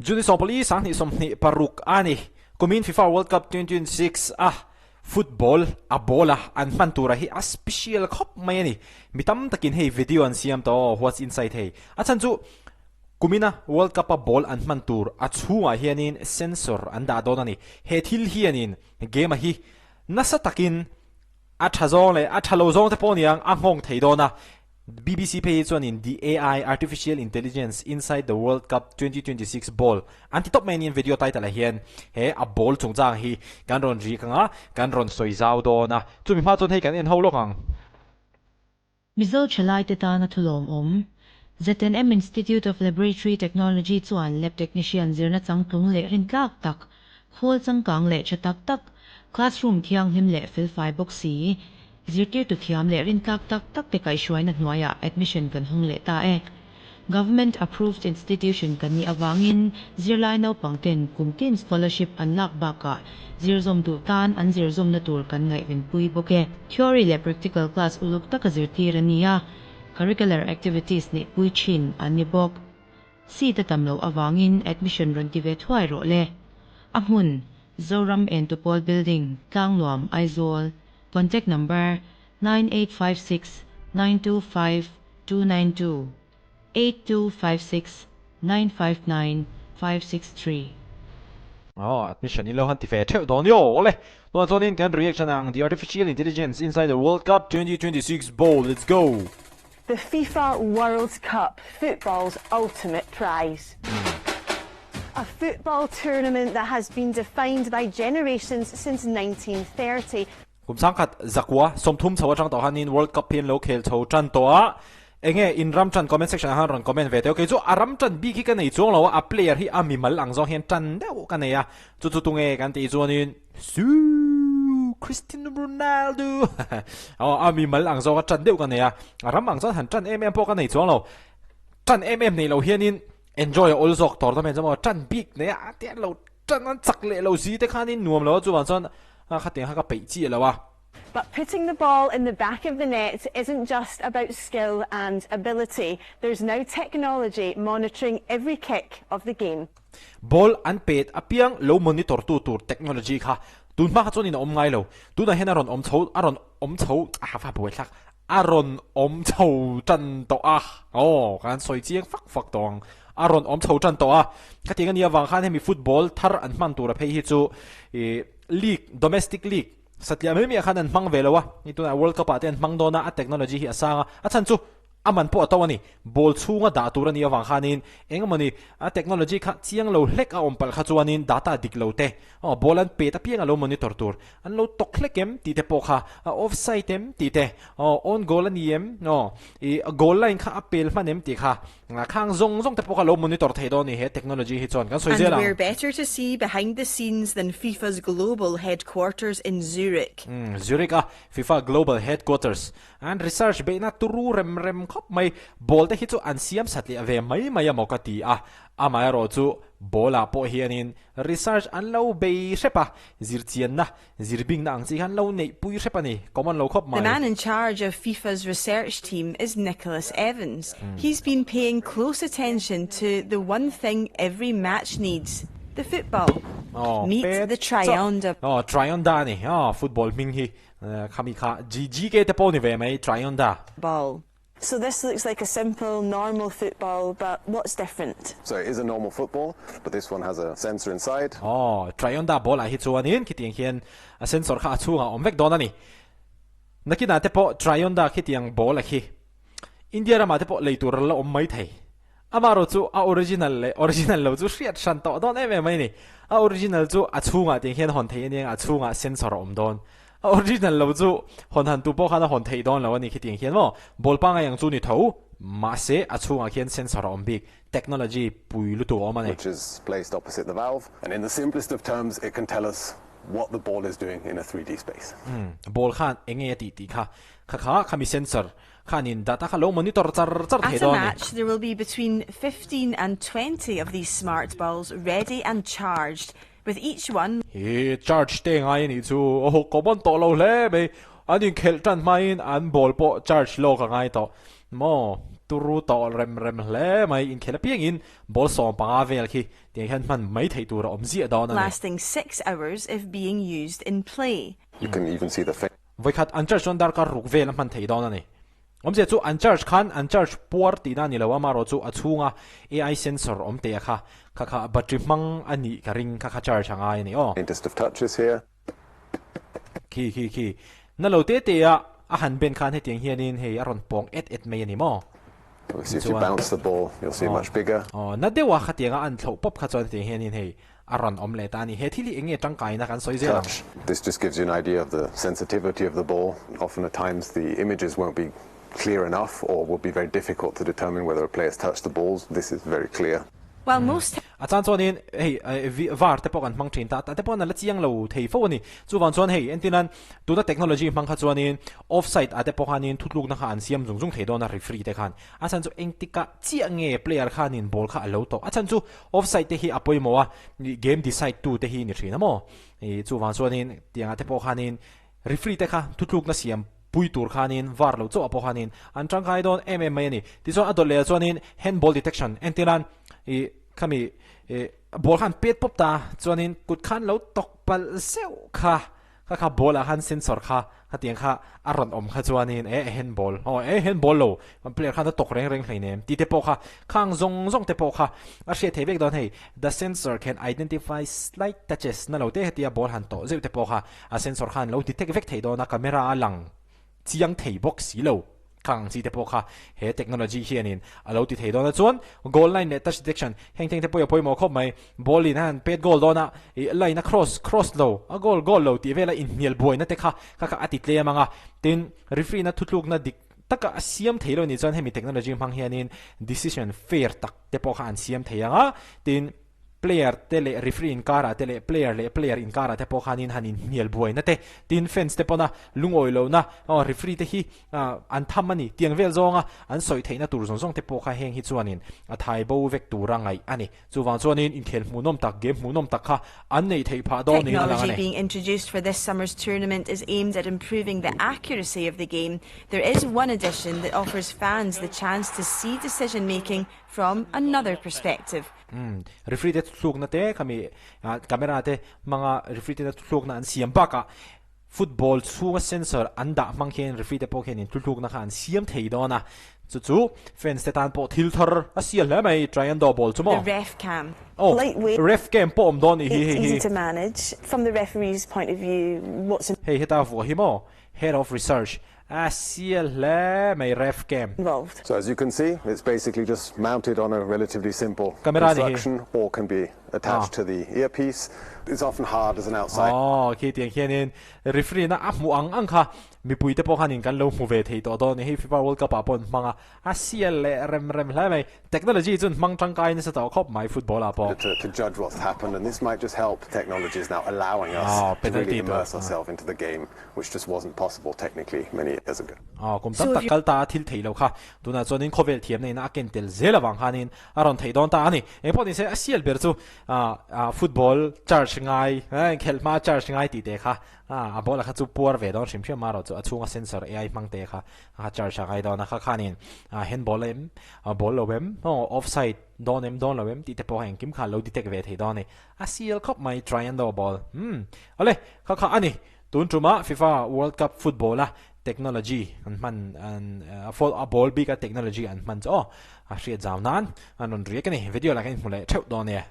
June 14 26 ani. Kumin FIFA World Cup 2026 a football a ball a an hman tura hi a special khawp mai ani. Mi tam takin hei video an siam tawh what's inside hei. A chhan chu kumina World Cup a ball an hman tur a chhungah hianin sensor an dah dawn ani. He thil hianin game a hi nasa takin a tha zawng leh a tha lo zawng te pawh aniang a nghawng thei dawn a. BBC phei hi chuanin The AI, Artificial Intelligence, Inside the World Cup 2026 Ball an ti tawp mai aniin video title ah hian he a ball chungchang hi kan rawn rik ang a, kan rawn sawi zau dawn a. Chumi hma chuan hei kan en ho lawk ang. Mizo thalaite tana thulawmawm, ZNM Institute of Laboratory Technology chuan Lab Technician zirna changtlung leh rintlak tak, khawl changkang leh tha tak tak, classroom thianghlim leh felfai bawk si, Zirtirtu thiam leh rintlak tak tak te kaihhruaina hnuaiah admission kan hawng leh ta e. Government approved institution kan nih avangin zirlai naupang ten kum tin scholarship an lak bakah zirzawm duh tan an zirzawmna tur kan ngaihvenpui bawk e. Theory leh practical class uluk taka zirtir a ni a, curricular activities neihpui thin an ni bawk. Seat a tam loh avangin admission rawn ti ve thuai rawh le. A hmun, Zoram Entupawl Building, Tlangnuam, Aizawl. Contact number, 9856 925 292, 8256 959 563. Oh, admission in lo han ti ve theuh dawn yo awle. Tunah chuanin kan reaction ang The Artificial Intelligence Inside the World Cup 2026 Bowl, let's go! The FIFA World Cup, football's ultimate prize. A football tournament that has been defined by generations since 1930. Kum sangkhat zakua 30 chho atang tawh hanin World Cup hi an lo khel chho tan tawh a. Enge in ram tan comment section ah khan rawn comment ve teh. Okay chu a ram tan bik hi ka nei chuang lo a, a player hi a mimal ang zawng hian tan deuh ka nei a. Chu chu tunge kan tih chuanin Siu Cristiano Ronaldo aw a mimal ang zawk a tan deuh ka nei a, a ram ang chuan han tan em em pawh ka nei chuang lo. Tan em em nei lo hianin enjoy a awl zawk tournament chu maw tan bik nei a te an lo tan an chak leh lo si te khanin nuam lo a chuvang chuan khatiang kha ka peih chiah lo a. But putting the ball in the back of the net isn't just about skill and ability. There's now technology monitoring every kick of the game. Ball an pet apiang lo monitor tu tur technology kha tun hma kha chuanin a awm ngai lo. Tunah hian a rawn awm chho, a rawn awm chho, a va buai thlak, a rawn awm chho tan tawh a. Aw, kan sawi chiang fak fak tawh ang. A rawn awm chho tan tawh a. Khatiang a nih avang khan hemi football thar an hman tura phei hi chu ih league, domestic league, Satliah mai mai ah khan an hmang ve lo a, ni tunah World Cup ah te an hmang dawn a, a technology hi a sang a, a chhan chu a man pawh a to a ni. Ball chhunga dah tur a nih avang khanin eng emawni a technology kha chiang lo hlek a awm palh kha chuanin data dik lo te, aw ball an pet apiang a lo monitor tur, an lo tawk hlek em tih te pawh kha, a offside em tih te, aw own goal a ni em, aw ih goal line kha a pel hman em tih kha Khang zawng zawng te pawh kha lo monitor thei dawn a ni he technology hi chuan kan sawi And zel ang. where better to see behind the scenes than FIFA's global headquarters in Zurich. Umm Zurich a FIFA global headquarters an research beihna turu rem rem khawp mai. Ball te hi chu an siam sat leh ve mai mai amaw ka ti a, amaherawhchu ball ah pawh hianin research an lo bei hrep a, zirchianna Zirbingna ang chi khan lo neih pui hrep a ni, common lo khawp The mai. man in charge of FIFA's research team is Nicholas Evans. He's been paying close attention to the one thing every match needs, the football. Aw, Meet pet the chauh. Trionda. Aw, Trionda a ni. Aw, football hming hi khami kha GGK te pawh ni ve mai, Trionda. Ball. So this looks like a simple, normal football, but what's different? So it is a normal football, but this one has a sensor inside. Aw, Trionda ball ah hi chuanin khitiang hian a sensor kha a chhungah a awm vek dawn a ni. Nakinah te pawh Trionda khitiang ball a khi India ramah te pawh lei tur a la awm mai thei. Amaherawh chu a original leh original lo chu hriat hran tawh dawn em em mai a ni. A original chu a chhungah tiang hian hawn theih a nia, a chhungah sensor a awm dawn. A original lo chu hawn han tu pawh khan a hawn theih dawn lo a ni khitiang hian maw. Ball pangai ang chu ni tho, mahse a chhungah khian sensor a awm bik, technology pui lutuk a awm a ni. Which is placed opposite the valve and in the simplest of terms it can tell us what the ball is doing in a 3D space. Umm, ball khan eng nge a tih tih kha, kha kha khami sensor Khanin data kha lo monitor char char thei At a dawn a ni. match, there will be between 15 and 20 of these smart balls ready and charged, with each one. Hi charge te ngai a nih chu aw common tawh lo hle mai. An inkhelh tan hmain an ball pawh charge lawk a ngai tawh maw. Turu tawh rem rem hle mai, inkhel apiangin ball 15 vel khi tiang hian hman mai theih tur a awm ziah dawn a ni. Lasting 6 hours if being used in play. You can even see the Vawikhat an charge chuan darkar ruk vel a hman thei dawn a ni. Awmzia chu an charge khan an charge puar tihna a ni lo a, amaherawh chu a chhunga AI sensor awm teh a kha, kha kha battery hmang a nih ka ring kha kha charge a ngai a ni aw. Faintest of touches here. Khi khi khi. Na lo te te a a han ben khan hetiang hianin hei a rawn pawng et et mai a ni maw? Obviously if you bounce the ball you'll see much bigger. Aw, na deuh a khatianga an thloh pawp kha chuan hetiang hianin hei a rawn awm leh ta a ni. He thil hi eng nge tangkaina kan sawi zel ang? Touch. This just gives you an idea of the sensitivity of the ball. Often at times the images won't be clear enough or will be very difficult to determine whether a player has touched the balls. This is very clear. While most A chan chuanin hei var te pawh kan hmang thin ta, tah te pawh an la chiang lo thei fo a ni. Chuvang chuan hei entirnan tuna technology hmang kha chuanin offside ah te pawh khanin thutlukna kha an siam zung zung thei dawn a referee te khan. A chhan chu engtikah chiah nge player khanin ball kha a lo tawh. A chhan chu offside te hi a pawimawh a, game decide tu te hi ni thin a maw. Chuvang chuanin tiangah te pawh khanin Referee te kha thutlukna siam pui tur khanin var lo chauh ah pawh khanin an tangkai dawn em em mai a ni. Tichuan a dawt leh ah chuanin handball detection entirnan ih khami ih ball khan pet pawp ta chuanin kut khan lo tawk palh zeuh kha kha kha ball ah khan sensor kha khatiang kha a rawn awm kha chuanin eh handball aw eh handball lo player khan a tawk reng reng hleinem tih te pawh kha khang zawng zawng te pawh kha a hriat theih vek dawn hei the sensor can identify slight touches na lo te hetia ball han tawh zeuh te pawh kha A sensor khan lo detect vek thei dawn a, camera a lang chiang thei bawk si lo. Khang ang chi te pawh kha he technology hianin a lo ti thei dawn a. Chuan goal line leh touch detection heng theng te pawh hi a pawimawh khawp mai. Ball in a han pet goal dawn a, ih line a cross cross lo, a goal goal lo tih vela inhnial buaina te kha kha kha a ti tlem ang a. Tin, referee na thutlukna dik taka a siam thei lo nih chuan hemi technology hmang hianin decision fair tak te pawh kha an siam thei ang a. Tin, Player te leh referee inkarah te leh player leh player inkarah te pawh khanin han inhnial buaina te, tin fans te pawna lungawi lohna aw referee te hi an tham a ni tiang vel zawnga an sawi theihna tur zawng zawng te pawh kha heng hi chuanin a thai bo vek tura ngaih a ni. Chuvang chuanin inkhel hmuhnawm tak, game hmuhnawm tak kha an neih theih phah dawn niin a lang a Technology ni. being introduced for this summer's tournament is aimed at improving the accuracy of the game. There is one addition that offers fans the chance to see decision making from another perspective. Umm, referee te thlukna te khami camera te hmanga referee te thlukna an siam bakah football chhunga sensor an dah hmang khian referee te pawh khianin thlukna kha an siam thei dawn a, chu chu fans te tan pawh thil thar a sial hle mai, triangle ball chu maw? The ref cam. Aw, Lightweight, ref cam pawh awm dawn nih hi it's hei hi. easy to manage. From the referee's point of view, what's Hei heta vuah hi maw? Head of Research, A sial hle mai ref cam. involved. So as you can see, it's basically just mounted on a relatively simple Camera ni hi. construction or can be attached to the earpiece. It's often hard as an outsider. Aw, khi tiang hianin referee na a hmuh ang ang kha mipui te pawh khanin kan lo hmu ve thei tawh dawn a ni. Hei FIFA World Cup ah pawh an hmang a, a sial leh rem rem hle mai. Technology chu an hmang tangkai nasa tawh khawp mai football ah pawh. To to judge what's happened and this might just help technology is now allowing us Aw, to really penalty tur. immerse ourselves into the game which just wasn't possible technically many years ago. Aw, kum tam tak kal ta a thil theih loh kha. Tunah chuanin khawvel thiamna in a ken tel zel avang khanin a rawn theih dawn ta a ni. Engpawh nise a sial ber chu football charge ngai, khelh hma charge ngai tih te kha a ball a kha chu puar ve dawn hrim hrim a, amaherawhchu a chhunga sensor AI hmang te kha a charge a ngai dawn a, kha khanin handball em, ball lo em, offside dawn em dawn lo em tih te pawh kha engkim kha a lo detect ve thei dawn a ni. A sial khawp mai triangle ball. Umm, awle, kha kha a ni. Tun tuma FIFA World Cup football a technology an hman an a ball bik a technology an hman chu aw a hriat zau nan an rawn riak a ni. Video lah khan in hmu leh theuh dawn nia.